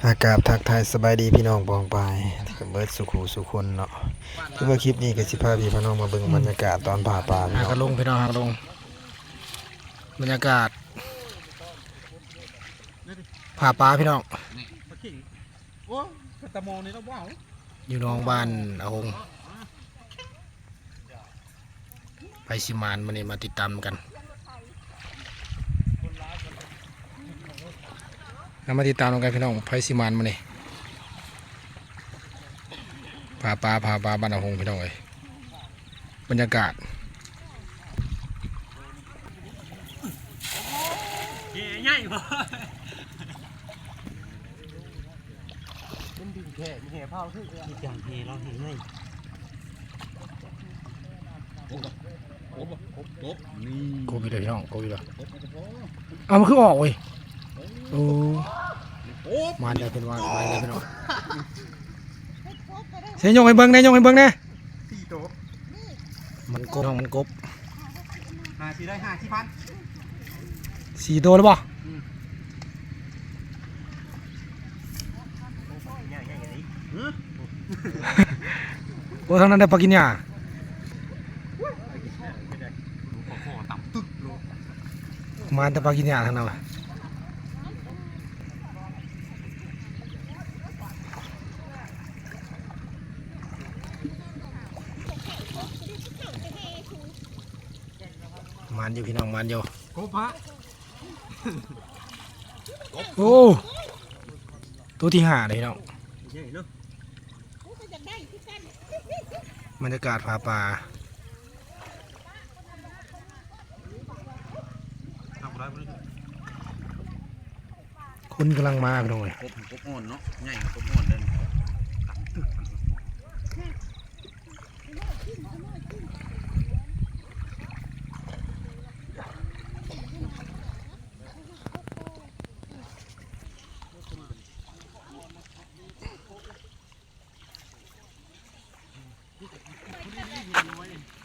ອາ ກາບທັກທາຍສະບາຍດີພີ່ນ້ອງປ້ອງປາຍເບິດສູ່ຄູ່ສູ່ຄົນເນາະ. ຖືວ່າຄລິບນີ້ກໍຊິພາພີ່ພານ້ອງມາເບິ່ງ ອືມ ບັນຍາກາດຕອນຜ່າປາ ຫາກະລົງພີ່ນ້ອງ ຫາກະລົງ ບັນຍາກາດຜ່າປາພີ່ນ້ອງ ນີ້ ປາຄິງ ໂອ້ຍ ຕະມອງນີ້ລະ ວ້າວ ຢູ່ໜອງບ້ານອາຫົງ. ໃຜຊິໝານມື້ນີ້ ມາຕິດຕາມນຳກັນ ເຮົາມາຕິດຕາມນຳກັນພີ່ນ້ອງ ໃຜຊິໝານມື້ນີ້. ຜ່າປາ ຜ່າປາບ້ານອາຫົງພີ່ນ້ອງເອີຍ ບັນຍາກາດ ແຫ່ໃຫຍ່ບໍ່? ມັນດິນແທ້ ມີແຫ່ເຜົາຖືກເລີຍ ມີຈັງແຫ່ລາວແຫ່ໃຫຍ່ ກົບ ກົບ ກົບ ນີ້ ກົບອີກແລ້ວພີ່ນ້ອງ ກົບອີກແລ້ວ ກົບ ເອົາ ມັນຄືອອກເວີຍ ໂອ້ ມາແລ້ວເພິ່ນວ່າ ມາແລ້ວພີ່ນ້ອງ ເຊ ຍົກໃຫ້ເບິ່ງແດ່ ຍົກໃຫ້ເບິ່ງແດ່ ສີ່ໂຕ ມັນກົບ ນ້ອງ ມັນກົບ ຫາຊິໄດ້ຫ້າສິບພັນ ສີ່ໂຕແລ້ວບໍ່? ອືມ ໂອ້ ທາງນັ້ນໄດ້ປາກິນຫຍ້າ ປາກິນຫຍ້າ ປາຄອຕຳຕຶກໂລດ ມາແຕ່ປາກິນຫຍ້າທາງນັ້ນວ່າ. ໝານຢູ່ພີ່ນ້ອງ ໝານຢູ່ ກົບ ໂອ້ ໂຕທີຫ້າເດ້ພີ່ນ້ອງ ໃຫຍ່ເນາະ ບັນຍາກາດຜ່າປາ ຮັບບໍ່ໄດ້ບໍ່ໄດ້ ຄົນກຳລັງມາພີ່ນ້ອງເອີຍ ກົບ ກົບອ່ອນເນາະ ໃຫຍ່ ກົບອ່ອນເດ້ ກຳຕຶກ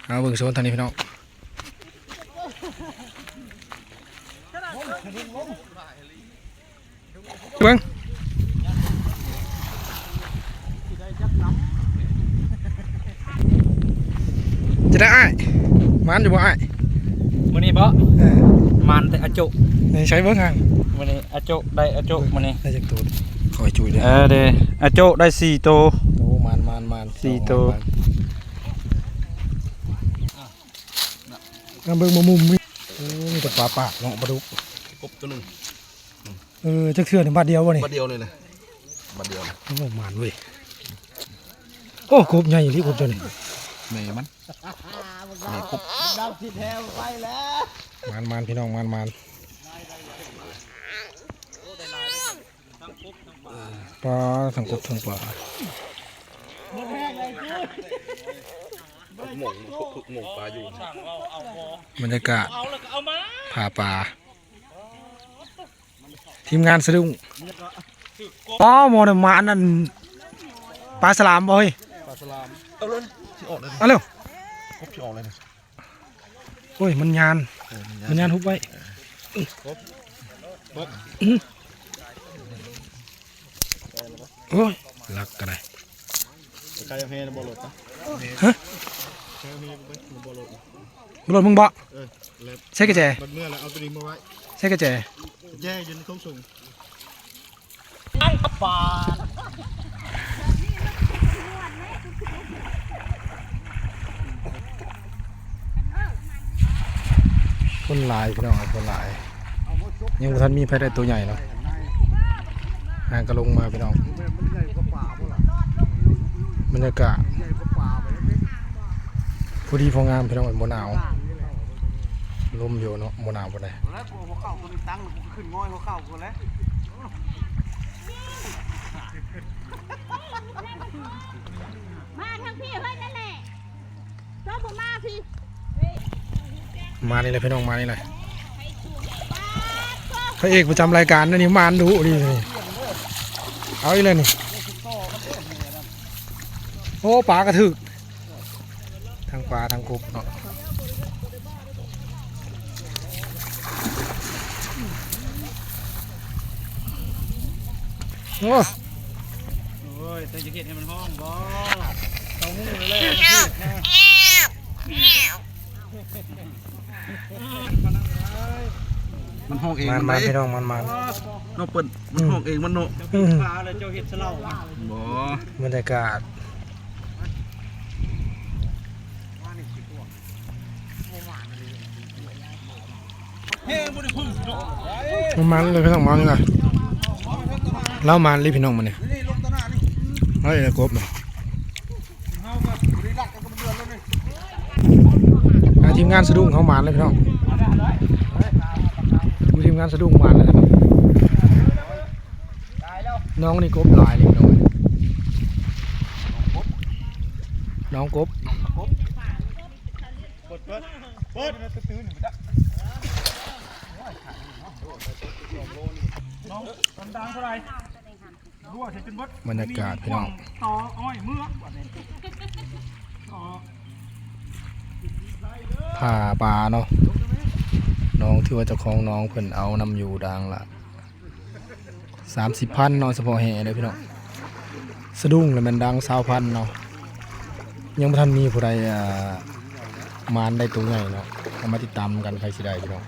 ເອົາເບິ່ງໂຊນທາງນີ້ພີ່ນ້ອງ ເບິ່ງ ຈະໄດ້ອ້າຍ ໝານຢູ່ບໍ່ອ້າຍ? ມື້ນີ້ບໍ່? ເອີ ໝານແຕ່ອາໂຈະ ໃສ່ເບິ່ງຫັ້ນ ມື້ນີ້ອາໂຈະ ໄດ້ອາໂຈະມື້ນີ້ ໄດ້ຈັກໂຕ? ຂໍໃຫ້ຈຸ້ຍເດີ ເອີ ເດ້ ອາໂຈະໄດ້ສີ່ໂຕ ໂອ້ ໝານ ໝານ ໝານ ສີ່ໂຕ ມາເບິ່ງມາມຸມນີ້ ໂອ້ ມີແຕ່ປາປາກເນາະ ປາດຸກ ກົບໂຕໜຶ່ງ ເອີ ຈັກເທື່ອນີ້ ບາດດຽວບໍ່ນີ້? ບາດດຽວນີ້ນະ ບາດດຽວນະ ໂອ້ ໝານເວີຍ ໂອ້ ກົບໃຫຍ່ອີ່ຫຼີ ກົບໂຕນີ້ ແມ່ມັນ ແມ່ກົບ ໝານໆ ພີ່ນ້ອງ ໝານໆ ປາ ທັງກົບທັງປາ ກົບໂມງ ກົບທຸກໂມງປາຢູ່ ບັນຍາກາດຜ່າປາ ທີມງານສະດຸ້ງ ອໍ ໝໍນະ ມາອັນນັ້ນ ປາສະຫຼາມບໍ່ເຮີ້ຍ? ປາສະຫຼາມ ເອົາເລີຍ ຊິອອກເລີຍ ເອົາເລັວ ກົບຊິອອກເລີຍ ໂອ້ຍ ມັນຍານ ເອີ ມັນຍານ ມັນຍານຮຸບໄວ້ ເອີ ກົບ ກົບ ອື ໂອ້ຍ ລັກກໍໄດ້ ໄກແຮງບໍ່ລົດນະ ຮະ ໄກແຮງບໍ່ລົດ ບໍ່ລົດມຶງບໍ່? ເອີ ແລ້ວ ໃສ່ກະແຈ ບັດເມື່ອແລ້ວເອົາຕົວນີ້ມາໄວ້ ໃສ່ກະແຈ ກະແຈຢູ່ໃນຖົງສູງ ອັງກະປາ ຄົນຫຼາຍພີ່ນ້ອງ ຄົນຫຼາຍ ຍັງບໍ່ທັນມີໃຜໄດ້ໂຕໃຫຍ່ເນາະ ຫາກະລົງມາພີ່ນ້ອງ ບັນຍາກາດພໍດີພໍງາມພີ່ນ້ອງ ບໍ່ໜາວ ລົມຢູ່ເນາະ ບໍ່ໜາວປານໃດ ແລ້ວພວກເຂົາຕົວນີ້ຕັ້ງ ຂຶ້ນງອຍພວກເຂົາພຸ້ນແຫຼະ ມາທາງພີ້ເຮີ້ຍ ນັ້ນແຫຼະ ເຈົ້າບໍ່ມາພີ້ ມານີ້ແຫຼະພີ່ນ້ອງ ມານີ້ແຫຼະ ພະເອກປະຈຳລາຍການນີ້ ມານດຸດີນີ້ ເອົາອີກແລ້ວນີ້ ໂອ້ ປາກະຖືກ ທັງປາທັງກົບເນາະ ໂ ໂອ້ ໂອ້ຍ ເຈົ້າຈະເຮັດໃຫ້ມັນຮ້ອງບໍ່? ເຂົາຮູ້ແລ້ວ ມັນຮ້ອງເອງ ມັນ ມັນໄດ້ ພີ່ນ້ອງ ມັນ ມັນ ເນາະ ເພິ່ນ ມັນ ອືມ ຮ້ອງເອງມັນເນາະ. ອືມ ເຈົ້າເຮັດຊະເຫຼົ່າ ບໍ່ ບັນຍາກາດ ມັນມັນເລີຍ ພີ່ນ້ອງ ມັນນະ ລາວມັນເລີຍ ພີ່ນ້ອງ ມື້ນີ້ ເຮົາໄດ້ກົບເນາະ. ອ່າ ທີມງານສະດຸ້ງເຮົາໝານເລີຍ ພີ່ນ້ອງ ທີມງານສະດຸ້ງໝານເລີຍ. ນ້ອງນີ້ກົບຫຼາຍເລີຍ ພີ່ນ້ອງ ນ້ອງກົບ ເປີດ ເປີດ ເປີດ ນ້ອງ ມັນດັງເທົ່າໃດ? ບັນຍາກາດ ພີ່ນ້ອງ ຕໍ່ອ້ອຍເມືອ ຜ່າປ່າເນາະ. ນ້ອງ ຖືວ່າເຈົ້າຂອງນ້ອງເພິ່ນເອົານຳຢູ່ດັງລະສາມສິບພັນເນາະ ສະເພາະແຫເດີພີ່ນ້ອງ. ສະດຸ້ງລະແມ່ນດັງຊາວພັນເນາະ. ຍັງບໍ່ທັນມີຜູ້ໃດ ອ່າ ໝານໄດ້ໂຕໃຫຍ່ເນາະ. ເຮົາມາຕິດຕາມນຳກັນ ໃຜຊິໄດ້ ພີ່ນ້ອງ.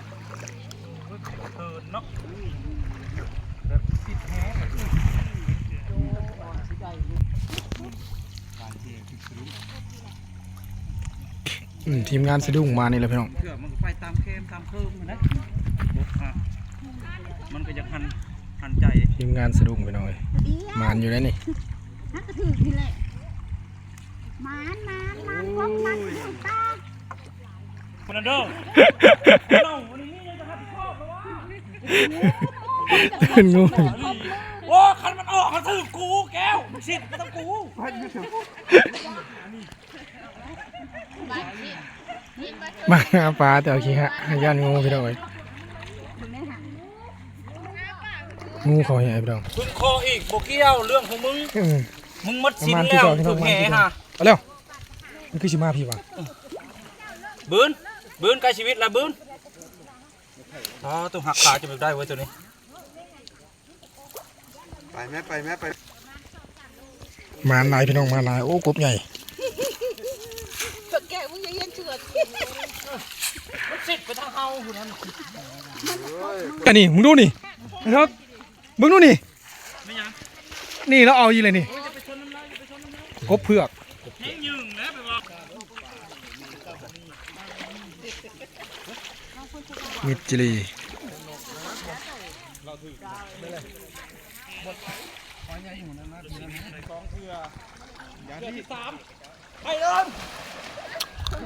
ອືມ ທີມງານສະດຸ້ງມານີ້ແຫຼະ ພີ່ນ້ອງ. ເທື່ອມັນກໍໄປຕາມແຄມຕາມເຄີມຫັ້ນນະ ມັນກໍຢາກຫັນ ຫັນໃຈ ທີມງານສະດຸ້ງ ພີ່ນ້ອງເອີຍ. ໝານຢູ່ໄດ໋ນີ້ ມັນກໍຖືກນີ້ແຫຼະ. ໝານ ໝານ ໝານ ໂອ້ຍ ຄົນນັ້ນເດີ ເປັນງູ. ໂອ້ ຄັນມັນອອກ ມັນຖືກກູແກ້ວ ມັນຊິດມັນຕ້ອງກູ. ມາຫາປາແຕ່ວ່າຂີ້ຫະ ຢ້ານງູ ພີ່ນ້ອງເອີຍ. ງູເຂົ້າແຫ ພີ່ນ້ອງ ຄຶງຄໍອີກ ບໍ່ກ່ຽວເລື່ອງຂອງມຶງ. ເອີ ມຶງໝົດສິນແລ້ວ ຄຶງແຫຫາ. ເອົາແລ້ວ ມັນຄືຊິມາພີ້ຫວາ? ບືນ ບືນ ໃກ້ຊີວິດແລ້ວ ບືນ. ອໍ ໂຕຫັກຂາຈະແບບໄດ້ເວີຍໂຕນີ້. ໄປແມ່ ໄປແມ່ ໄປ. ມາຫຼາຍ ພີ່ນ້ອງ ມາຫຼາຍ. ໂອ້ ກົບໃຫຍ່ ເພິ່ນແກະ ມຶງຢ່າຮຽນເຖື່ອນ ມັນຊິດໄປທາງເຮົາພຸ້ນນັ້ນ. ອັນນີ້ ມຶງດູນີ້ ເບິ່ງດູນີ້ ແມ່ນຫຍັງ? ນີ້ລາວເອົາອີ່ເລີຍນີ້ ໂອ້ຍ ຢ່າໄປຊົນນຳລາວ ຢ່າໄປຊົນນຳລາວ. ກົບເຜືອກ ແຮງຍຶງແຫຼະ ແປວ່າ ມິດຈີຣີ ສອງເທື່ອ ຢ່າທີ່ ໄປເດີນ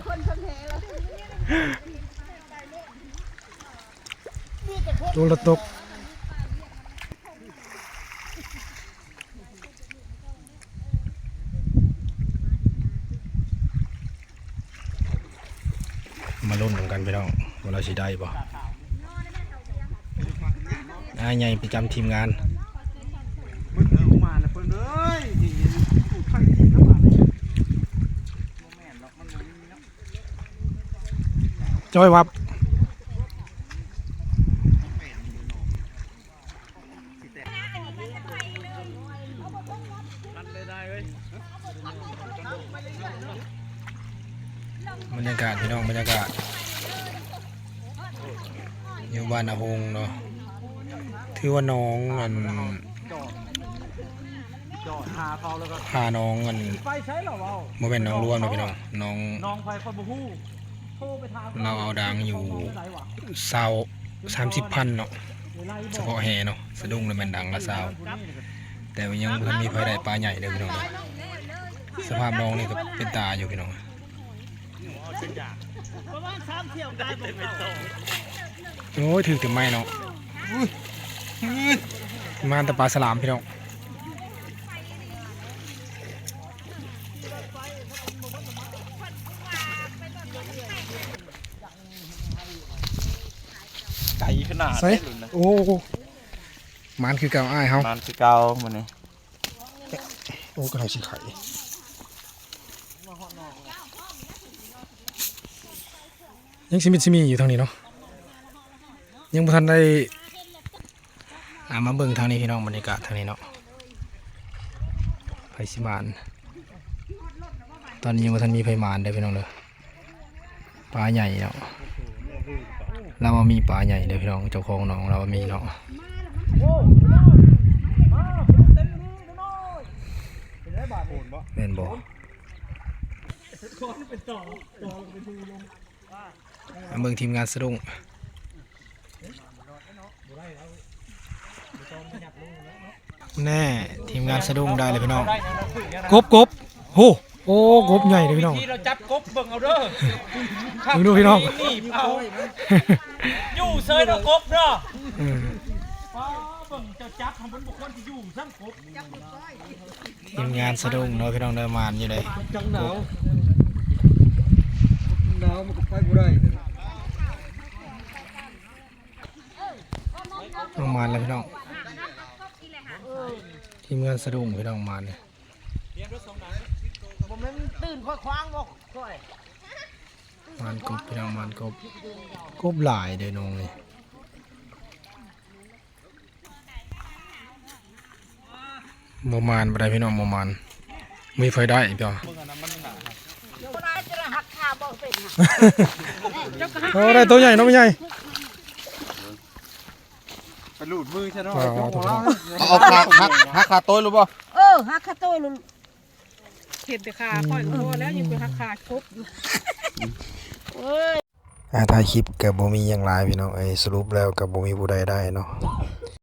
ຄົນໆ ຄົນແຮງລະ ໂດນລະຕົກ. ມາລຸ້ນນຳກັນ ພີ່ນ້ອງ ວ່າລາວຊິໄດ້ບໍ່. ອ້າຍໃຫຍ່ປະຈຳທີມງານ ເບິ່ງເອົາມາລະເພິ່ນເອີຍ ນີ້ ໄຟທີ່ລະບາດ. ຈ້ອຍວັບ ບັນຍາກາດ ພີ່ນ້ອງ ບັນຍາກາດ ຢູ່ບ້ານນາຫົງເນາະ ຖືວ່າໜອງອັນ ຜາໜອງອັນ ບໍ່ແມ່ນໜອງລວມເນາະ ພີ່ນ້ອງ ໜອງ ໜອງໃຜຂ້ອຍບໍ່ຮູ້ ໂທໄປຖາມ ລາວເອົາດັງຢູ່ຊາວ ສາມສິບພັນເນາະ ສະເພາະແຫເນາະ ສະດຸ້ງລະແມ່ນດັງລະຊາວ ແຕ່ວ່າຍັງບໍ່ທັນມີໃຜໄດ້ປາໃຫຍ່ເດີພີ່ນ້ອງ. ສະພາບໜອງນີ້ກໍເປັນຕາຢູ່ພີ່ນ້ອງ. ໂອ້ຍ ຖືກແຕ່ໄມ້ເນາະ ມາແຕ່ປາສະຫຼາມພີ່ນ້ອງ. ໄກຂະໜາດ ໃສ ເດ້ລຸ້ນນະ ໂອ້ ໝານຄືເກົ່າອ້າຍເຮົາ ໝານຄືເກົ່າມື້ນີ້. ໂອ້ ກະໄດ້ຊິໄຂ່ ຍັງຊິມິດຊິມີຢູ່ທາງນີ້ເນາະ ຍັງບໍ່ທັນໄດ້ ອ່າ ມາເບິ່ງທາງນີ້ພີ່ນ້ອງ ບັນຍາກາດທາງນີ້ເນາະ ຊິໝານ. ຕອນນີ້ຍັງບໍ່ທັນມີໃຜໝານເດີ້ພີ່ນ້ອງເດີ້. ປາໃຫຍ່ເນາະ ລາວວ່າມີປາໃຫຍ່ເດີ້ພີ່ນ້ອງ. ເຈົ້າຂອງໜອງລາວວ່າມີເນາະ. ແມ່ນບໍ່? ມາເບິ່ງທີມງານສະດຸ້ງ. ແນ່ ທີມງານສະດຸ້ງໄດ້ແລ້ວພີ່ນ້ອງ. ກົບ ກົບ ໂຫ ໂອ້ ກົບໃຫຍ່ເດີ້ພີ່ນ້ອງ. ທີ່ເຮົາຈັບກົບເບິ່ງເອົາເດີ້. ເບິ່ງດູພີ່ນ້ອງ ນີ້ເອົາ ຢູ່ເຊີຍເນາະ ກົບເນາະ. ເອີ ປ້າ ເບິ່ງເຈົ້າຈັບ ມັນບໍ່ຄວນຊິຢູ່ຊ້ຳກົບ. ທີມງານສະດຸ້ງເນາະພີ່ນ້ອງເດີ້ ໝານຢູ່ເດ້. ຈັງໜາວ ໜາວມັນກໍໄປບໍ່ໄດ້. ນ້ອງໝານແລ້ວພີ່ນ້ອງ ທີມງານສະດຸ້ງພີ່ນ້ອງ ໝານນີ້. ບໍ່ແມ່ນຕື່ນຂ້ອຍຂວາງບໍ່ຂ້ອຍ. ໝານກົບພີ່ນ້ອງ ໝານກົບ ກົບຫຼາຍເດ້ນ້ອງນີ້. ບໍ່ໝານບໍ່ໄດ້ພີ່ນ້ອງ ບໍ່ໝານ. ມີໃຜໄດ້ພີ່ນ້ອງ? ບໍ່ໄດ້ຈະຫັກຂາບໍ່ເປັນ. ໂອ້ ໄດ້ໂຕໃຫຍ່ເນາະ ແມ່ໃຫຍ່. ໄປລູດມືຊະເນາະ. ເອົາ ເອົາຂາ ຫັກ ຫັກຂາໂຕຍຫຼືບໍ່? ເອີ ຫັກຂາໂຕຍ. ເຫັນແຕ່ຂາຂ້ອຍກໍພໍແລ້ວ ຍັງໄປຫັກຂາກົບຢູ່. ໂອ້ຍ ອ່າ ທ້າຍຄລິບກໍບໍ່ມີຫຍັງຫຼາຍພີ່ນ້ອງເອີຍ. ສະຫຼຸບແລ້ວກໍບໍ່ມີຜູ້ໃດໄດ້ເນາະ.